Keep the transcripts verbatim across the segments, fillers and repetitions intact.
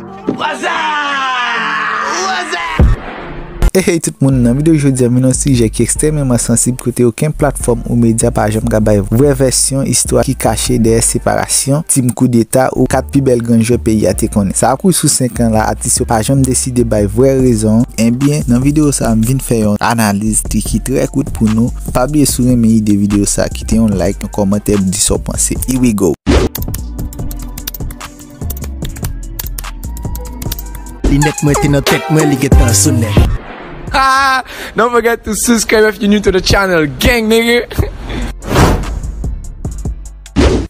What's up? What's up? Hey, hey, tout moun, nan videyo jodi a, m vin yon sijè ki ekstrèmeman sansib, kote okenn platfòm ou medya pa janm ka bay vrè vèsyon istwa ki kache dèyè separasyon Team Koudeta ou kat pi bèl gran jwè peyi a te konnen. Sa ap kouri sou senk an la, atis yo pa janm deside bay vrè rezon. Ebyen, nan videyo sa a, m vin fè yon analiz ki, ki trè kout pou nou. Pa bliye, si w renmen ide videyo sa a, kite yon like, yon kòmantè, di sa w panse. Here we go! Linèt mwen te nan tèt mwen, li gentan sou nèt. Ah, don't forget to subscribe if you're new to the channel, gang, nigga.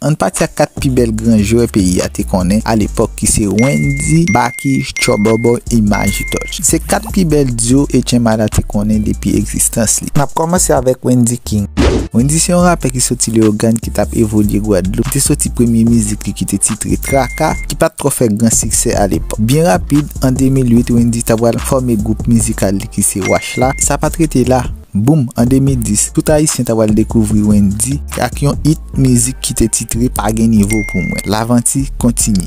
Ann pati ak kat pi bèl gran jwè peyi a te konnen alepòk, ki se Wendy, Baky, Trouble Boy e Magic Touch. Se kat pi bèl duo H M I la te konnen depi egzistans li. N ap kòmanse avèk Wendy King. Wendy se yon rapè ki soti Leyogàn, ki t ap evolye Gwadloup. Li te soti premye mizik li ki te titre Traka, ki pa t twò fè gran siksè alepòk. Byen rapid, an de mil uit, Wendy ta pral fòme gwoup mizikal li ki se Wash la. Sa pa t rete la. Boum, an de mil dis, tout Ayisyen ta pral dekouvri Wendy ak yon hit mizik ki te titre Pa Gen Nivo Pou Mwen. Lavanti kontinye.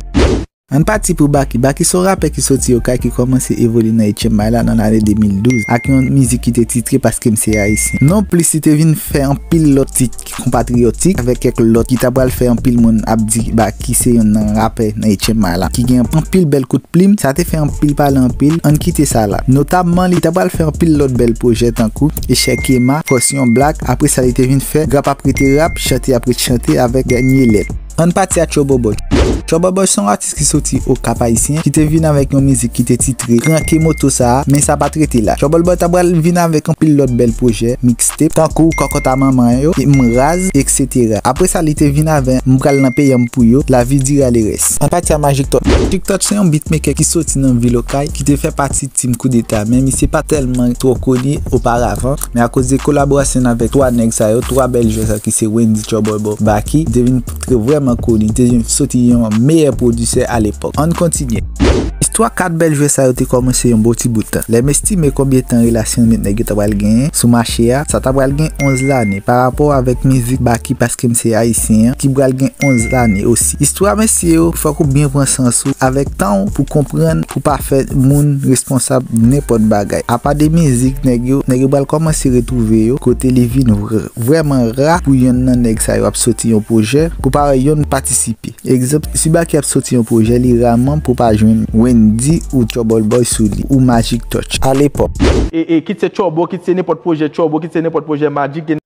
Ann pati pou Baky. Baky se yon rapè ki soti Okay, ki kòmanse evolye nan H M I la nan lane de mil douz ak yon mizik ki te titre Paske M Se Ayisyen. Nonplis, li te vin fè anpil lòt tit ki konpatriyotik avèk kèk lòt ki ta pral fè anpil moun ap di Baky se youn nan rapè nan H M I la ki gen anpil bèl kout plim. Sa te fè anpil pale anpil. Ann kite sa la. Notabman, li ta pral fè anpil lòt bèl pwojè tankou Echèk Ema, Fòs Yon Blak. Apre sa, li te vin fè Rap ap rete rap, Chante ap ret chante avèk Dènye Lèt. Ann pati a Trouble Boy. Trouble Boy se yon atis ki soti Okap Ayisyen, ki te vin avèk yon mizik ki te titre Ranke Moto Sa a, men sa pa t rete la. Trouble Boy ta pral vin avèk anpil lòt bèl pwojè, mixtape, tankou Kòkòt a Manman Yo, M Raz, et cetera. Apre sa, li te vin avèk M Pral Nan Peyanm Pou Yo, La Vie Dira Le Reste. Ann pati a Magic Touch. Magic Touch se yon beatmaker ki soti nan vil Okay, ki te fè pati Team Koudeta, men misye pa tèlman twò koni oparavan, men akoz de kolaborasyon l avèk twa nèg sa yo, twa bèl jwè sa ki se Wendy, Trouble Boy, Baky, te vin trè vrèman koni, te vin soti yon meyè pwodisè alepòk. Ann kontinye. Istwa kat bèl jwè sa yo te kòmanse yon bon ti bout tan. Lè m estime konbyen tan relasyon ant nèg yo ta pral genyen sou mache a, sa ta pral gen onz lane, parapò avèk mizik Baky Paske M Se Ayisyen an, ki pral gen onz lane osi. Istwa mesye yo, fòk ou byen pran sans ou avèk tan w pou konprann, pou pa fè moun responsab nenpòt bagay. Apa de mizik, nèg yo, nèg yo pral kòmanse retwouve yo, kote li vin vre- vrèman ra pou yonn nan nèg sa yo ap soti yon pwojè pou pa wè yonn patisipe. Egzanp, si Baky ap soti yon pwojè, li raman pou pa jwenn Wendy ou Trouble Boy sou li, ou Magic Touch alepòk. E, e, kit se Trouble, kit se nenpòt pwojè Trouble, kit se nenpòt pwojè Magic, gen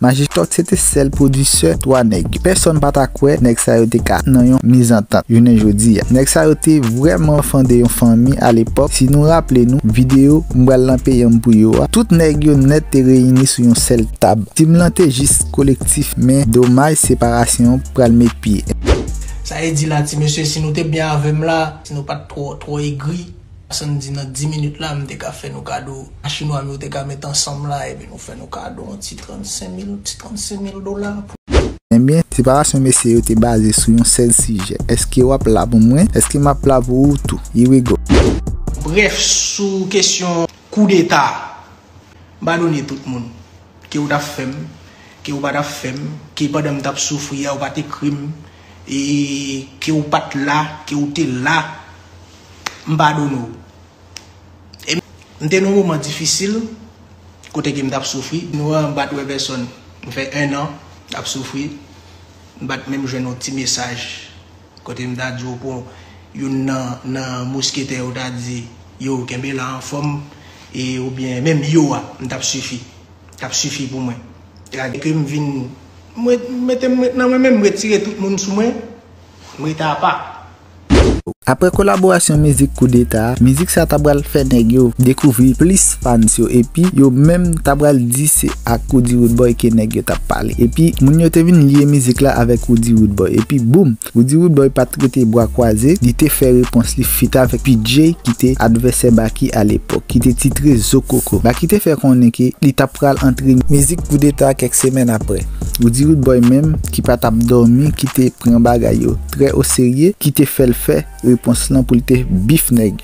Magic Touch se te sèl pwodisè twa nèg. Pèsonn pa ta kwè nèg sa yo te ka nan yon mizantant jounen jodi a. Nèg sa yo te vrèman fòme yon fanmi alepòk. Si nou raple nou videyo M Pral Nan Peyanm Pou Yo a, tout nèg yo nèt te reyini sou yon sèl tab. Team lan te jis kolektif, men domaj separasyon pral met pye. Sa vle di la, ti mesye, si nou te byen avè m la, si nou pa t twò, twò egri, Sandy, nan dis minit la, m te ka fè nou kado. A chinwa m yo te ka met ansanm la, epi nou fè nou kado yon ti trannsenk mil, ti trannsenk mil dola. Ebyen, separasyon mesye yo te baze sou yon sèl sijè. Èske w ap la pou mwen? Èske m ap la pou ou tou? Here we go. Brèf, sou kesyon koudeta, m padone tout moun. Ke w t ap fè m, ke w pa t ap fè m, ke pandan m t ap soufri a, w pa t ekri m, e ke w pa t la, ke w te la, m padone w. E m te nan yon moman difisil, kote ke m t ap soufri. Nou an, m pa t wè pèsonn. M fè en an ap soufri, m pa t menm jwenn yon ti mesaj. Kote m ta di w pou youn nan, nan mousketè yo ta di, yo, kenbe la anfòm, e, oubyen menm yo a, m t ap sifi. T ap sifi pou mwen. Gade ke m vin, mwen, mete m ret nan mwen menm, m retire tout moun sou mwen, m rete apa. Apre kolaborasyon mizik koudeta a, mizik sa ta pral fè nèg yo dekouvri plis fans yo, epi yo menm ta pral di se ak Roody Roodboy ke nèg yo t ap pale. Epi moun yo te vin lye mizik la avèk Roody Roodboy. Epi boum, Roody Roodboy pa t rete bra kwaze, li te fè repons li feat avèk P J ki te advèsè Baky alepòk, ki te titre Zo Koko. Baky te fè konnen ke li t ap pral antre mizik koudeta kèk semèn apre. Roody Roodboy menm, ki pa t ap dòmi, ki te pran bagay yo trè oserye, ki te fè l fè repons lan pou l te bif nèg.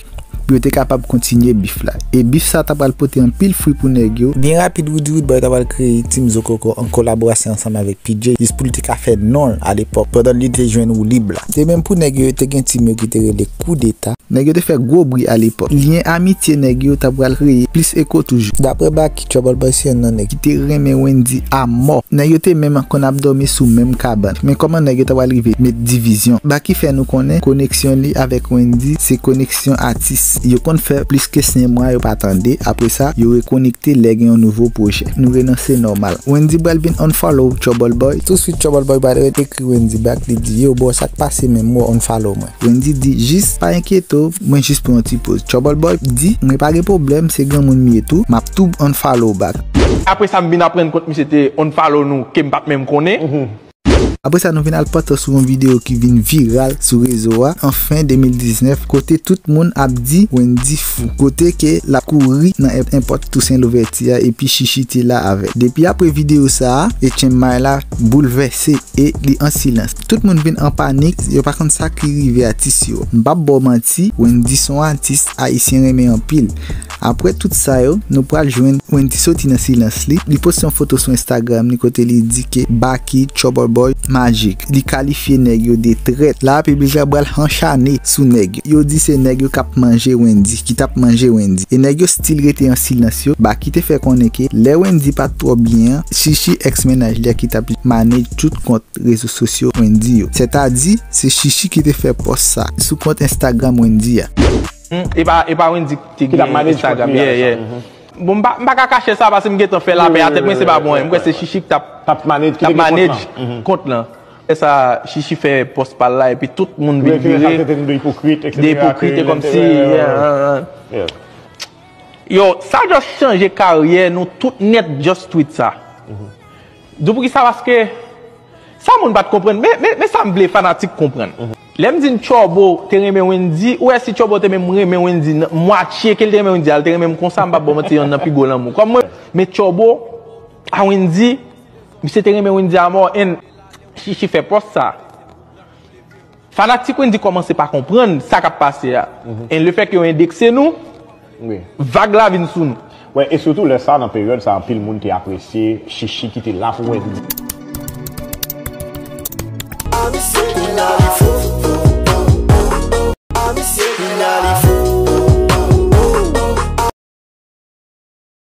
pou yo te kapab kontinye bif la. E bif sa ta pral pote anpil fwi pou nèg yo. Byen rapid, Roody Roodboy ta pral kreye Team Zokoko an kolaborasyon ansanm avèk P J, jis pou li te ka fè non l alepòk, pandan li te jwenn woulib la. De menm pou nèg yo, te gen team yo ki te rele Koudeta. Nèg yo te fè gwo bri alepòk. Lyen amitye nèg yo ta pral kreye plis eko toujou. Daprè Baky, Trouble Boy se youn nan nèg ki te renmen Wendyy amò. Nèg yo te menm konn ap dòmi sou menm kabann. Men kòman nèg yo ta pral rive met divizyon? Baky fè nou konnen koneksyon li avèk Wendyy se koneksyon atis. Yo konn fè plis ke senk mwa yo pa tande. Apre sa, yo rekonekte lè gen yon nouvo pwojè. Nou renanse nòmal. Wendyy pral vin unfollow Trouble Boy. Touswit Trouble Boy pral ekri Wendyy back, li di, "Yo, bro, sa k pase menm, bro, unfollow mwen." Wendyy di, "Jis pa enkyete w, mwen jis pran yon ti poz." Trouble Boy di, "Mwen pa gen pwoblèm, se granmoun m ye tou, m ap tou unfollow back." Apre sa, m vin aprann kont misye te unfollow nou ke m pa t menm konnen. Apre sa, nou vin al pantan sou yon videyo ki vin viral sou rezo a an fen de mil diznèf, kote tout moun ap di Wendyy fou, kote ke l ap kouri nan èp-, èpòt Toussaint Louverture a, epi Chichi te la avè l. Depi apre videyo sa a, H M I la boulvèse e li an silans. Tout moun vin an panik, yo pa konn sa ki rive atis yo. M p ap ba w manti, Wendyy se yon atis Ayisyen renmen anpil. Apre tout sa yo, nou pral jwenn Wendyy soti nan silans li. Li poste yon foto sou Instagram li kote li di ke Baky, Trouble Boy, Magic. Li kalifye nèg yo de trèt. La, piblik la pral anchane sou nèg yo. Yo di se nèg yo k ap manje Wendyy, ki t ap manje Wendyy. E nèg yo still rete an silans yo. Baky te fè konnen ke lè Wendyy pa t twò byen an, Chichi, ex mennaj li a, ki t ap manage tout kont rezo sosyo Wendyy yo. Sètadi, se Chichi ki te fè pòs sa sou kont Instagram Wendyy a. Hmm, e pa, e pa Wendyy ki te gen Instagram. Yeah, yeah. Bon, m pa, m pa ka kache sa paske m gentan fè lapè a tèt mwen, se pa bon. M kwè se Chichi ki t ap, t ap manage kont lan. E sa, Chichi fè pòs pa l la, epi tout moun vin vire de ipokrit, e kòmsi, yeah, yeah, yeah. Yo, sa just chanje karyè nou tout nèt, just tweet sa. Di w poukisa? Paske sa moun pa t konprann. Men, men, men sa m vle fanatik konprann. Lè m di n Tchòbo te renmen Wendyy, ou wè si Tchòbo te menm renmen Wendyy, nan mwatye ke l te renmen Wendyy a, l te renmen m konsa, m p ap ba w manti, yonn nan pi gwo lanmou. Kòm mwen, men Tchòbo a Wendyy, misye te renmen Wendyy amò, and Chichi fè pòs sa. Fanatik Wendyy kòmanse pa konprann sa k ap pase a. E lefètke yo endekse nou, vag la vin sou nou. Wi, e sitou lè sa, nan peryòd sa, anpil moun te apresye Chichi ki te la pou Wendyy.